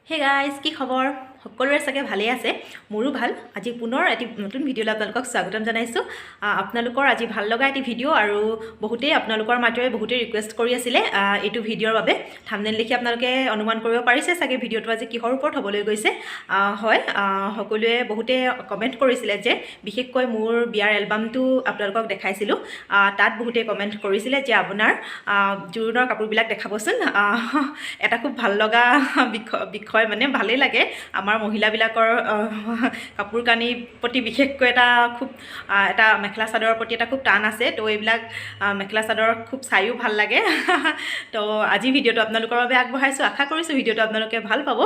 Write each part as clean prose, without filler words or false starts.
Hey guys, কি খবৰ? সকলোৰে চাগে ভালেই আছে, মোৰো ভাল। আজি পুনৰ এটি নতুন ভিডিঅ'লৈ আপোনালোকক স্বাগতম জনাইছোঁ। আপোনালোকৰ আজি ভাল লগা এটি ভিডিঅ' আৰু বহুতেই আপোনালোকৰ মাজৰে বহুতেই ৰিকুৱেষ্ট কৰি আছিলে এইটো ভিডিঅ'ৰ বাবে। থাম্বনেইল দেখি আপোনালোকে অনুমান কৰিব পাৰিছে চাগে ভিডিঅ'টো আজি কিহৰ ওপৰত হ'বলৈ গৈছে। হয়, সকলোৱে বহুতে কমেণ্ট কৰিছিলে যে বিশেষকৈ মোৰ বিয়াৰ এলবামটো আপোনালোকক দেখাইছিলোঁ, তাত বহুতে কমেণ্ট কৰিছিলে যে আপোনাৰ জোৰোণৰ কাপোৰবিলাক দেখাবচোন। এটা খুব ভাল লগা বিষয়, মানে ভালেই লাগে। আমাৰ মহিলাবিলাকৰ কাপোৰ কানিৰ প্ৰতি বিশেষকৈ এটা খুব এটা মেখেলা চাদৰৰ প্ৰতি এটা খুব টান আছে। তো এইবিলাক মেখেলা চাদৰ খুব চায়ো ভাল লাগে। তো আজি ভিডিঅ'টো আপোনালোকৰ বাবে আগবঢ়াইছোঁ। আশা কৰিছোঁ ভিডিঅ'টো আপোনালোকে ভাল পাব।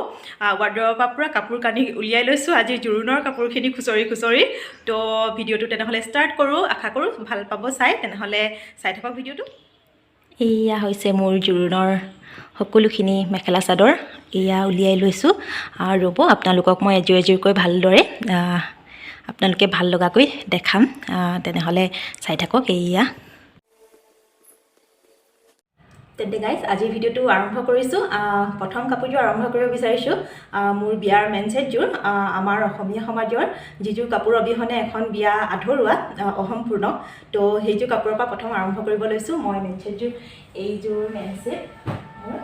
ৱাৰ্ডৰবৰ পৰা পূৰা কাপোৰ কানি উলিয়াই লৈছোঁ আজি জোৰোণৰ কাপোৰখিনি খুচৰি খুচৰি। তো ভিডিঅ'টো তেনেহ'লে ষ্টাৰ্ট কৰোঁ। আশা কৰোঁ ভাল পাব চাই। তেনেহ'লে চাই থাকক ভিডিঅ'টো। এয়া হৈছে মোৰ জোৰোণৰ সকলোখিনি মেখেলা চাদৰ, এয়া উলিয়াই লৈছোঁ। আৰু ৰ'ব, আপোনালোকক মই এযোৰ এযোৰকৈ ভালদৰে আপোনালোকে ভাল লগাকৈ দেখাম। তেনেহ'লে চাই থাকক এয়া। তেন্তে গাইজ, আজিৰ ভিডিঅ'টো আৰম্ভ কৰিছোঁ। প্ৰথম কাপোৰযোৰ আৰম্ভ কৰিব বিচাৰিছোঁ মোৰ বিয়াৰ মেইন ছেটযোৰ। আমাৰ অসমীয়া সমাজৰ যিযোৰ কাপোৰ অবিহনে এখন বিয়া আধৰুৱা, অসম্পূৰ্ণ, তো সেইযোৰ কাপোৰৰ পৰা প্ৰথম আৰম্ভ কৰিব লৈছোঁ মই মেইন ছেটযোৰ। এইযোৰ মেইন ছেট মোৰ,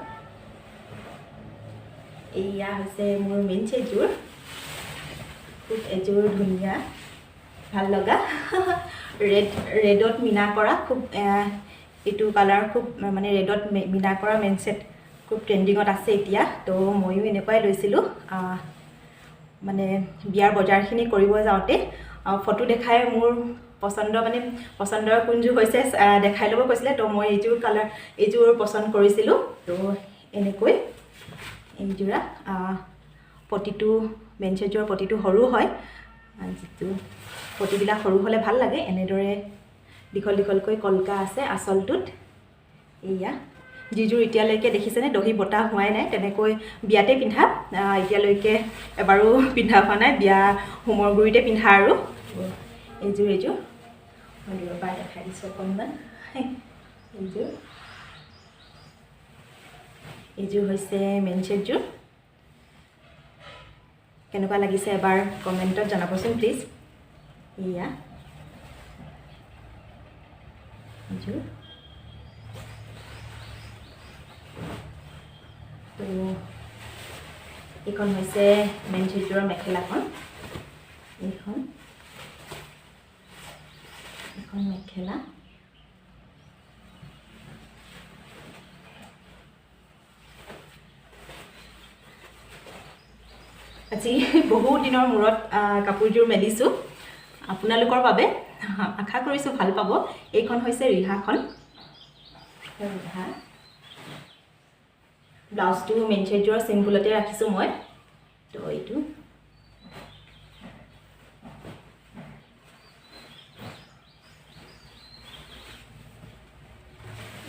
এইয়া হৈছে মোৰ মেইন ছেটযোৰ। খুব এযোৰ ধুনীয়া ভাল লগা ৰেডত মীনা কৰা, খুব এইটো কালাৰ খুব মানে ৰেডত মীনা কৰা মেইন ছেট খুব ট্ৰেণ্ডিঙত আছে এতিয়া। তো ময়ো এনেকুৱাই লৈছিলোঁ। মানে বিয়াৰ বজাৰখিনি কৰিব যাওঁতে ফটো দেখাই মোৰ পচন্দ, মানে পচন্দৰ কোনযোৰ হৈছে দেখাই ল'ব কৈছিলে। তো মই এইযোৰ কালাৰ, এইযোৰ পচন্দ কৰিছিলোঁ। তো এনেকৈ এইযোৰা পটিটো, মেইন ছেটযোৰৰ পটিটো সৰু হয়। যিটো পটিবিলাক সৰু হ'লে ভাল লাগে। এনেদৰে দীঘল দীঘলকৈ কলকা আছে আচলটোত। এয়া যিযোৰ এতিয়ালৈকে দেখিছেনে দহি বতা হোৱাই নাই, তেনেকৈ বিয়াতে পিন্ধা, এতিয়ালৈকে এবাৰো পিন্ধা হোৱা নাই, বিয়া হোমৰ গুৰিতে পিন্ধা। আৰু এইযোৰ মই দূৰৰ পৰা দেখাই দিছোঁ অকণমান। এইযোৰ হৈছে মেইন ছেটযোৰ। কেনেকুৱা লাগিছে এবাৰ কমেণ্টত জনাবচোন প্লিজ। এয়া এইযোৰ। তো এইখন হৈছে মেইন ছেটযোৰৰ মেখেলাখন। এইখন মেখেলা। আজি বহু দিনৰ মূৰত কাপোৰযোৰ মেলিছোঁ আপোনালোকৰ বাবে। আশা কৰিছোঁ ভাল পাব। এইখন হৈছে ৰিহাখন, ৰিহা। ব্লাউজটো মেইন ছেটযোৰৰ চিম্পুলতে ৰাখিছোঁ মই। তো এইটো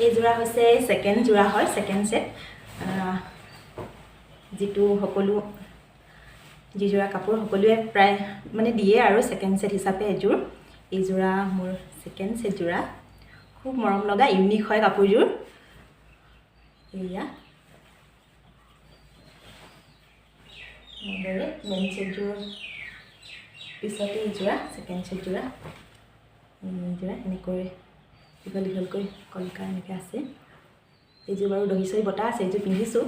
এইযোৰা হৈছে ছেকেণ্ড যোৰা হয়, ছেকেণ্ড ছেট, যিটো সকলো যিযোৰা কাপোৰ সকলোৱে প্ৰায় মানে দিয়ে আৰু ছেকেণ্ড ছেট হিচাপে এযোৰ। এইযোৰা মোৰ ছেকেণ্ড ছেট যোৰা, খুব মৰম লগা, ইউনিক হয় কাপোৰযোৰ। এয়া এনেদৰে মেইন ছেটযোৰ পিছতে এইযোৰা ছেকেণ্ড ছেট যোৰা। এইযোৰা এনেকৈ দীঘল দীঘলকৈ কলকা এনেকৈ আছে। এইযোৰ বাৰু দহি চহি বতা আছে, এইযোৰ পিন্ধিছোঁ,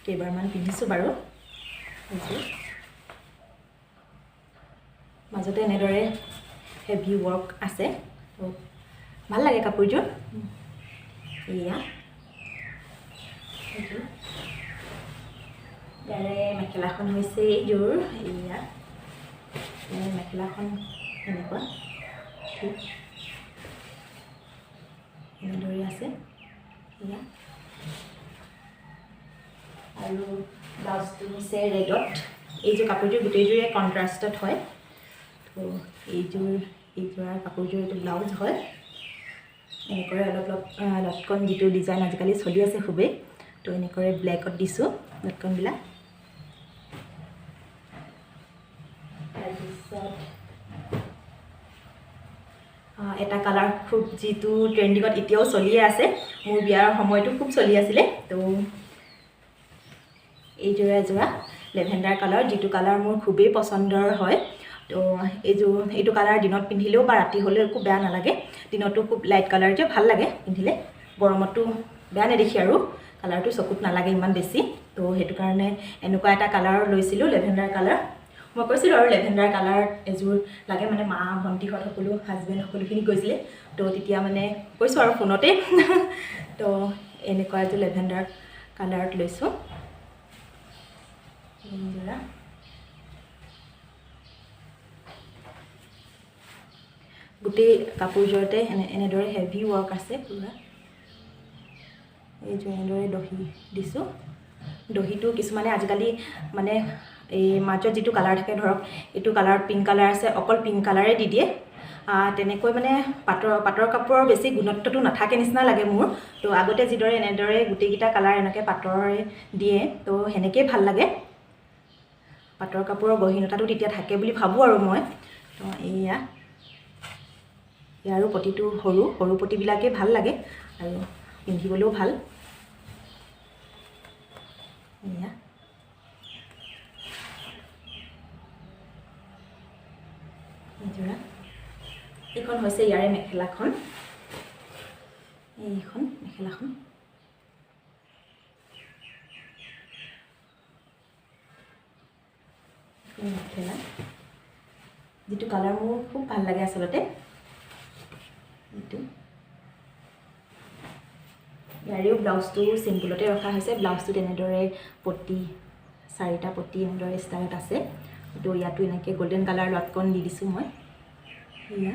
কেইবাৰমান পিন্ধিছোঁ বাৰু। এইযোৰ মাজতে এনেদৰে হেভি ৱৰ্ক আছে, তো ভাল লাগে কাপোৰযোৰ। এয়া এইযোৰ। ইয়াৰে মেখেলাখন হৈছে এইযোৰ। এয়া ইয়াৰে মেখেলাখন এনেকুৱা ঠিক এনেদৰে আছে। এয়া আৰু ব্লাউজটো হৈছে ৰেডত। এইযোৰ কাপোৰযোৰ গোটেইযোৰে কণ্ট্ৰাষ্টত হয়। তো এইযোৰাৰ কাপোৰযোৰ এইটো ব্লাউজ হয়। এনেকৈ অলপ অলপ লটকন যিটো ডিজাইন আজিকালি চলি আছে খুবেই, তো এনেকৈ ব্লেকত দিছোঁ লটকনবিলাক। তাৰপিছত এটা কালাৰ খুব যিটো ট্ৰেণ্ডিঙত এতিয়াও চলিয়ে আছে, মোৰ বিয়াৰ সময়তো খুব চলি আছিলে। তো এইযোৰা এযোৰা লেভেণ্ডাৰ কালাৰ, যিটো কালাৰ মোৰ খুবেই পচন্দৰ হয়। তো এইটো কালাৰ দিনত পিন্ধিলেও বা ৰাতি হ'লেও একো বেয়া নালাগে। দিনতো খুব লাইট কালাৰ যে ভাল লাগে পিন্ধিলে, গৰমতো বেয়া নেদেখি আৰু কালাৰটো চকুত নালাগে ইমান বেছি। তো সেইটো কাৰণে এনেকুৱা এটা কালাৰ লৈছিলোঁ, লেভেণ্ডাৰ কালাৰ। মই কৈছিলোঁ আৰু লেভেণ্ডাৰ কালাৰ এযোৰ লাগে, মানে মা ভণ্টিহঁত সকলো হাজবেণ্ড সকলোখিনি গৈছিলে। তো তেতিয়া মানে কৈছোঁ আৰু ফোনতে। তো এনেকুৱা এযোৰ লেভেণ্ডাৰ কালাৰত লৈছোঁ এইযোৰা। গোটেই কাপোৰযোৰতে এনেদৰে হেভি ৱৰ্ক আছে পূৰা। এইযোৰ এনেদৰে দহি দিছোঁ। দহিটো কিছুমানে আজিকালি মানে এই মাজত যিটো কালাৰ থাকে, ধৰক এইটো কালাৰ পিংক কালাৰ আছে, অকল পিংক কালাৰে দি দিয়ে। তেনেকৈ মানে পাটৰ কাপোৰৰ বেছি গুণত্বটো নাথাকে নিচিনা লাগে মোৰ। তো আগতে যিদৰে এনেদৰে গোটেইকেইটা কালাৰ এনেকৈ পাটৰে দিয়ে, তো সেনেকৈয়ে ভাল লাগে। পাটৰ কাপোৰৰ গহীনতাটো তেতিয়া থাকে বুলি ভাবোঁ আৰু মই। তো এয়া ইয়াৰো পটিটো সৰু সৰু পটিবিলাকেই ভাল লাগে আৰু পিন্ধিবলৈও ভাল। এয়া এইযোৰা। এইখন হৈছে ইয়াৰে মেখেলাখন, এইখন মেখেলাখন। মেখেলা যিটো কালাৰ মোৰ খুব ভাল লাগে আচলতে, এইটো। ইয়াৰেও ব্লাউজটো চিম্পুলতে ৰখা হৈছে। ব্লাউজটোত এনেদৰে পটি, চাৰিটা পটি এনেদৰে ষ্টাইলত আছে। তো ইয়াতো এনেকৈ গল্ডেন কালাৰ লটকন দি দিছোঁ মই। এয়া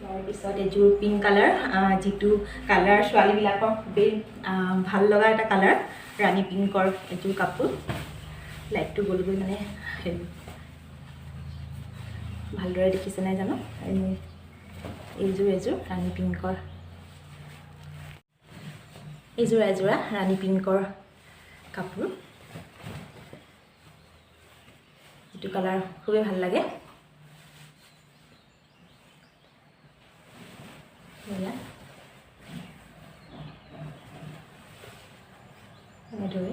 ইয়াৰ পিছত এযোৰ পিংক কালাৰ, যিটো কালাৰ ছোৱালীবিলাকৰ খুবেই ভাল লগা এটা কালাৰ, ৰাণী পিংকৰ এযোৰ কাপোৰ। লাইটটো গ'লগৈ, মানে হেৰি ভালদৰে দেখিছে নাই জানো। এইযোৰ এযোৰ ৰাণী পিংকৰ, এইযোৰ এযোৰা ৰাণী পিংকৰ কাপোৰ, যিটো কালাৰ খুবেই ভাল লাগে। এনেদৰে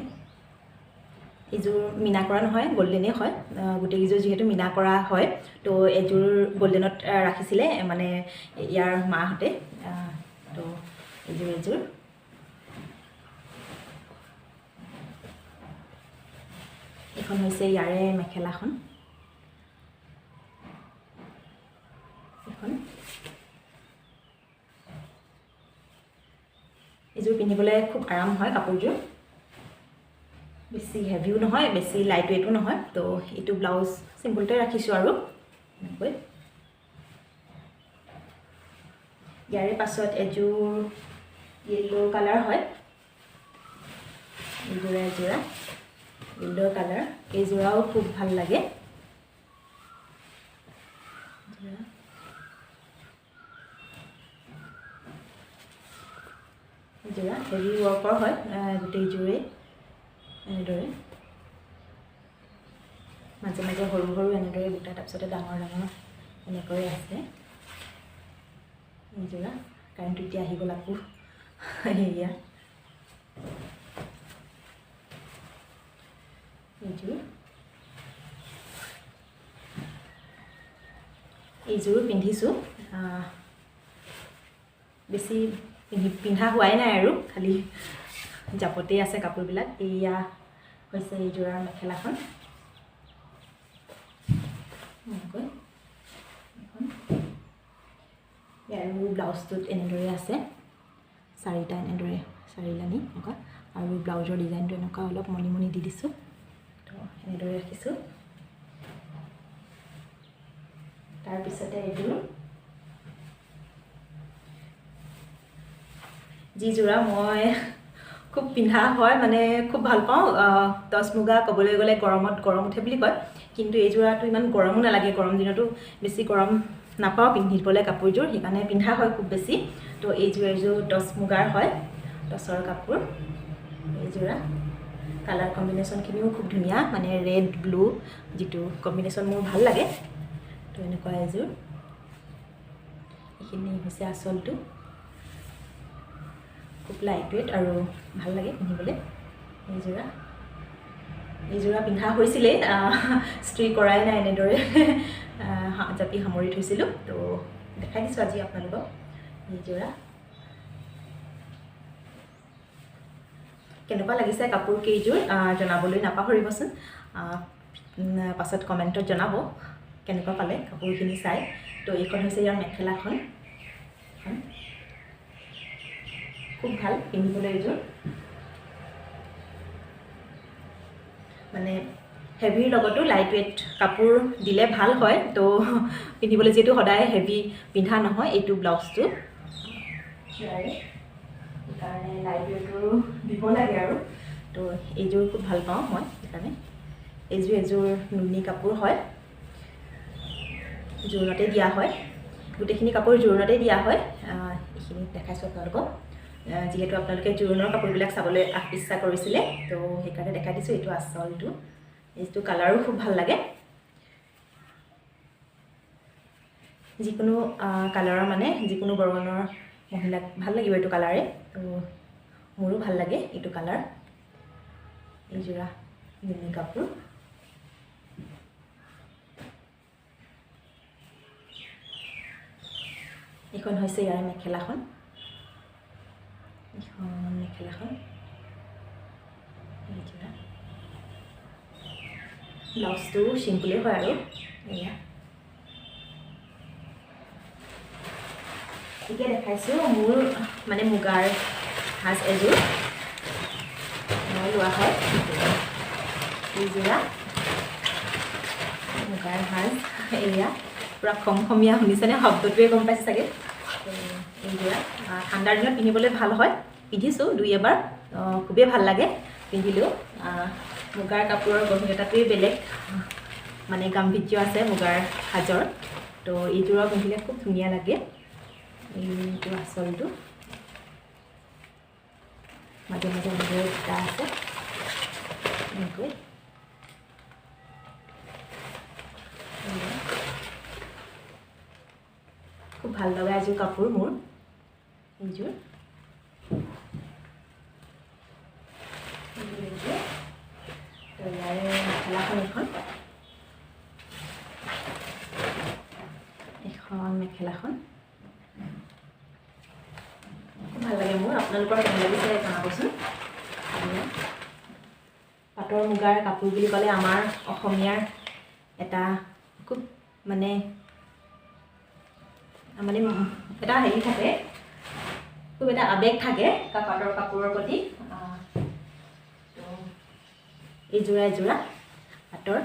এইযোৰ মীনা কৰা নহয়, গল্ডেনেই হয়। গোটেইকেইযোৰ যিহেতু মীনা কৰা হয়, তো এযোৰ গল্ডেনত ৰাখিছিলে মানে ইয়াৰ মাহঁতে। তো এইযোৰ এযোৰ এইখন হৈছে ইয়াৰে মেখেলাখন। এইখন এইযোৰ পিন্ধিবলৈ খুব আৰাম হয় কাপোৰযোৰ, বেছি হেভিও নহয়, বেছি লাইট ৱেইটো নহয়। তো এইটো ব্লাউজ চিম্পুলতে ৰাখিছোঁ আৰু এনেকৈ। ইয়াৰে পাছত এযোৰ য়েল্ল' কালাৰ হয়, এইযোৰা এযোৰা য়েল্ল' কালাৰ, এইযোৰাও খুব ভাল লাগে। যোৰা হেভি ৱৰ্কৰ হয় গোটেইযোৰেই, এনেদৰে মাজে মাজে সৰু সৰু এনেদৰে বুটা, তাৰপিছতে ডাঙৰ ডাঙৰ এনেকৈ আছে এইযোৰা। কাৰেণ্টটো এতিয়া আহি গ'ল আকৌ। এয়া এইযোৰ, এইযোৰো পিন্ধিছোঁ, বেছি পিন্ধা হোৱাই নাই আৰু, খালি জাপতেই আছে কাপোৰবিলাক। এয়া হৈছে এইযোৰাৰ মেখেলাখন, এনেকৈ। আৰু ব্লাউজটোত এনেদৰে আছে চাৰিটা, এনেদৰে চাৰিলানি এনেকুৱা, আৰু ব্লাউজৰ ডিজাইনটো এনেকুৱা অলপ মণি মণি দি দিছোঁ। তো এনেদৰে ৰাখিছোঁ। তাৰপিছতে এইযোৰ যিযোৰা মই খুব পিন্ধা হয়, মানে খুব ভাল পাওঁ। টচ মুগা ক'বলৈ গ'লে গৰমত গৰম উঠে বুলি কয়, কিন্তু এইযোৰাটো ইমান গৰমো নালাগে, গৰম দিনতো বেছি গৰম নাপাওঁ পিন্ধিবলৈ কাপোৰযোৰ, সেইকাৰণে পিন্ধা হয় খুব বেছি। তো এইযোৰ এযোৰ টচ মুগাৰ হয়, টচৰ কাপোৰ। এইযোৰা কালাৰ কম্বিনেশ্যনখিনিও খুব ধুনীয়া, মানে ৰেড ব্লু যিটো কম্বিনেশ্যন মোৰ ভাল লাগে। তো এনেকুৱা এযোৰ, এইখিনি হৈছে আচলটো। খুব লাইট ৱেইট আৰু ভাল লাগে পিন্ধিবলৈ। এইযোৰা এইযোৰা পিন্ধা হৈছিলে, ইস্ত্ৰি কৰাই নাই, এনেদৰে জাপি সামৰি থৈছিলোঁ। তো দেখাই দিছোঁ আজি আপোনালোকক এইযোৰা কেনেকুৱা লাগিছে। কাপোৰ কেইযোৰ জনাবলৈ নাপাহৰিবচোন, পাছত কমেণ্টত জনাব কেনেকুৱা পালে কাপোৰখিনি চাই। তো এইখন হৈছে ইয়াৰ মেখেলাখন, খুব ভাল পিন্ধিবলৈ এইযোৰ। মানে হেভিৰ লগতো লাইট ৱেইট কাপোৰ দিলে ভাল হয়। তো পিন্ধিবলৈ যিহেতু সদায় হেভি পিন্ধা নহয় এইটো ব্লাউজটো, ইয়াৰে সেইকাৰণে লাইট ৱেইটৰো দিব লাগে আৰু। তো এইযোৰ খুব ভাল পাওঁ মই, সেইকাৰণে এইযোৰ এযোৰ নুনি কাপোৰ হয়, জোৰোণতে দিয়া হয়। গোটেইখিনি কাপোৰ জোৰোণতে দিয়া হয়। এইখিনি দেখাইছোঁ আপোনালোকক, যিহেতু আপোনালোকে জোৰোণৰ কাপোৰবিলাক চাবলৈ ইচ্ছা কৰিছিলে, তো সেইকাৰণে দেখাই দিছোঁ। এইটো আচলটো, এইটো কালাৰো খুব ভাল লাগে। যিকোনো কালাৰৰ মানে যিকোনো বৰণৰ মহিলাক ভাল লাগিব এইটো কালাৰে। তো মোৰো ভাল লাগে এইটো কালাৰ। এইযোৰা নুনি কাপোৰ। এইখন হৈছে ইয়াৰ মেখেলাখন, এইখন মেখেলাখন এইযোৰা। ব্লাউজটো চিম্পুলেই হয় আৰু এয়া। এতিয়া দেখাইছোঁ মোৰ মানে মুগাৰ সাজ এযোৰ মই লোৱা হয়। এইযোৰা মুগাৰ সাজ, এয়া পূৰা খমখমীয়া, শুনিছেনে শব্দটোৱে গম পাইছে চাগে। এইযোৰা ঠাণ্ডাৰ দিনত পিন্ধিবলৈ ভাল হয়, পিন্ধিছোঁ দুই এবাৰ, খুবেই ভাল লাগে পিন্ধিলেও। মুগাৰ কাপোৰৰ গভীৰতাটোৱেই বেলেগ, মানে গাম্ভীৰ্য আছে মুগাৰ সাজৰ। তো এইযোৰা পিন্ধিলে খুব ধুনীয়া লাগে। এইটো আচলটো, মাজে মাজে এনেদৰে ফুটা আছে এনেকৈ। খুব ভাল লগা এযোৰ কাপোৰ মোৰ এইযোৰ। তো ইয়াৰে মেখেলাখন এইখন, এইখন মেখেলাখন খুব ভাল লাগে মোৰ। আপোনালোকৰ কেনে লাগিছে জনাবচোন। পাটৰ মুগাৰ কাপোৰ বুলি ক'লে আমাৰ অসমীয়াৰ এটা খুব মানে মানে এটা হেৰি থাকে, খুব এটা আৱেগ থাকে পাটৰ কাপোৰৰ প্ৰতি। তো এইযোৰা এযোৰা পাটৰ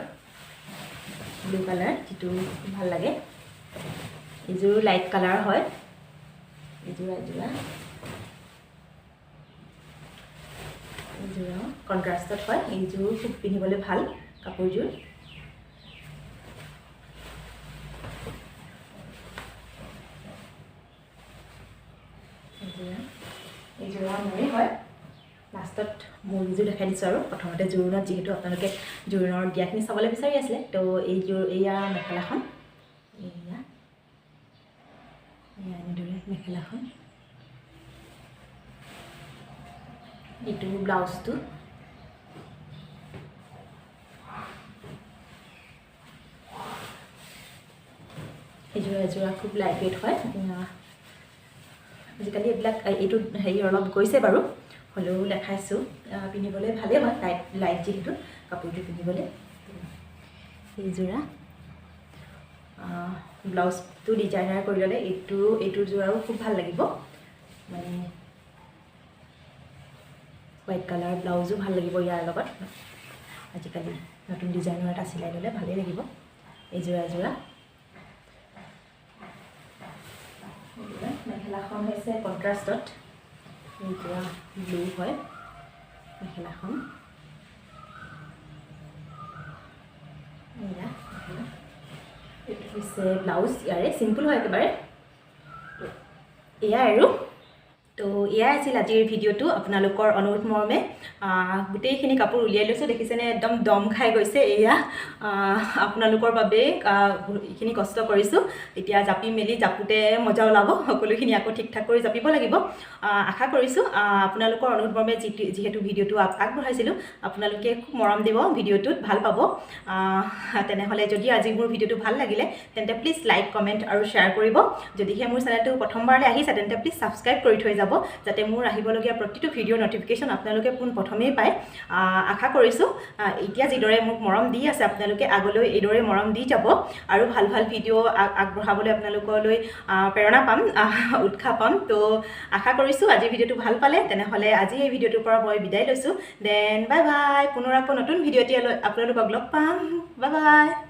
ব্লু কালাৰ, যিটো খুব ভাল লাগে। এইযোৰো লাইট কালাৰ হয়। এইযোৰা এযোৰা, এইযোৰাও কণ্ট্ৰাষ্টত হয়। এইযোৰো খুব পিন্ধিবলৈ ভাল কাপোৰযোৰ। এইযোৰা মোৰেই হয়। লাষ্টত মোৰ এইযোৰ দেখাই দিছোঁ আৰু। প্ৰথমতে জোৰোণত যিহেতু আপোনালোকে জোৰোণৰ দিয়াখিনি চাবলৈ বিচাৰি আছিলে, তো এইযোৰ এয়া মেখেলাখন, এয়া এয়া এনেদৰে মেখেলাখন। এইটো ব্লাউজটো, এইযোৰা এযোৰা খুব লাইট ৱেইট হয়। আজিকালি এইবিলাক এইটো হেৰি অলপ গৈছে বাৰু, হ'লেও দেখাইছোঁ। পিন্ধিবলৈ ভালেই হয়, লাইট লাইট যিহেতু কাপোৰযোৰ পিন্ধিবলৈ। এইযোৰা ব্লাউজটো ডিজাইনাৰ কৰি ল'লে এইটোৰ যোৰাও খুব ভাল লাগিব। মানে হোৱাইট কালাৰ ব্লাউজো ভাল লাগিব ইয়াৰ লগত। আজিকালি নতুন ডিজাইনৰ এটা চিলাই ল'লে ভালেই লাগিব। এইযোৰা এযোৰা মেখেলাখন হৈছে কণ্ট্ৰাষ্টত, এইযোৰা ব্লু হয় মেখেলাখন। এয়া এইটো হৈছে ব্লাউজ ইয়াৰে, চিম্পুল হয় একেবাৰে। এয়াই আৰু। তো এয়াই আছিল আজিৰ ভিডিঅ'টো। আপোনালোকৰ অনুৰোধ মৰ্মে গোটেইখিনি কাপোৰ উলিয়াই লৈছোঁ। দেখিছেনে, একদম দম খাই গৈছে। এয়া আপোনালোকৰ বাবেই এইখিনি কষ্ট কৰিছোঁ। এতিয়া জাপি মেলি জাপোতে মজা ওলাব। সকলোখিনি আকৌ ঠিক ঠাক কৰি জাপিব লাগিব। আশা কৰিছোঁ আপোনালোকৰ অনুৰোধ মৰ্মে যিহেতু ভিডিঅ'টো আগবঢ়াইছিলোঁ, আপোনালোকে খুব মৰম দিব, ভিডিঅ'টোত ভাল পাব। তেনেহ'লে যদি আজি মোৰ ভিডিঅ'টো ভাল লাগিলে, তেন্তে প্লিজ লাইক, কমেণ্ট আৰু শ্বেয়াৰ কৰিব। যদিহে মোৰ চেনেলটো প্ৰথমবাৰলৈ আহিছে, তেন্তে প্লিজ ছাবস্ক্ৰাইব কৰি থৈ যাব, যাতে মোৰ আহিবলগীয়া প্ৰতিটো ভিডিঅ'ৰ ন'টিফিকেশ্যন আপোনালোকে পোনপ্ৰথমেই পায়। আশা কৰিছোঁ এতিয়া যিদৰে মোক মৰম দি আছে আপোনালোকে, আগলৈ এইদৰে মৰম দি যাব আৰু ভাল ভাল ভিডিঅ' আগবঢ়াবলৈ আপোনালোকলৈ প্ৰেৰণা পাম, উৎসাহ পাম। তো আশা কৰিছোঁ আজিৰ ভিডিঅ'টো ভাল পালে। তেনেহ'লে আজি এই ভিডিঅ'টোৰ পৰা মই বিদায় লৈছোঁ। Then bye bye. পুনৰ আকৌ নতুন ভিডিঅ' এটি আপোনালোকক লগ পাম। Bye bye.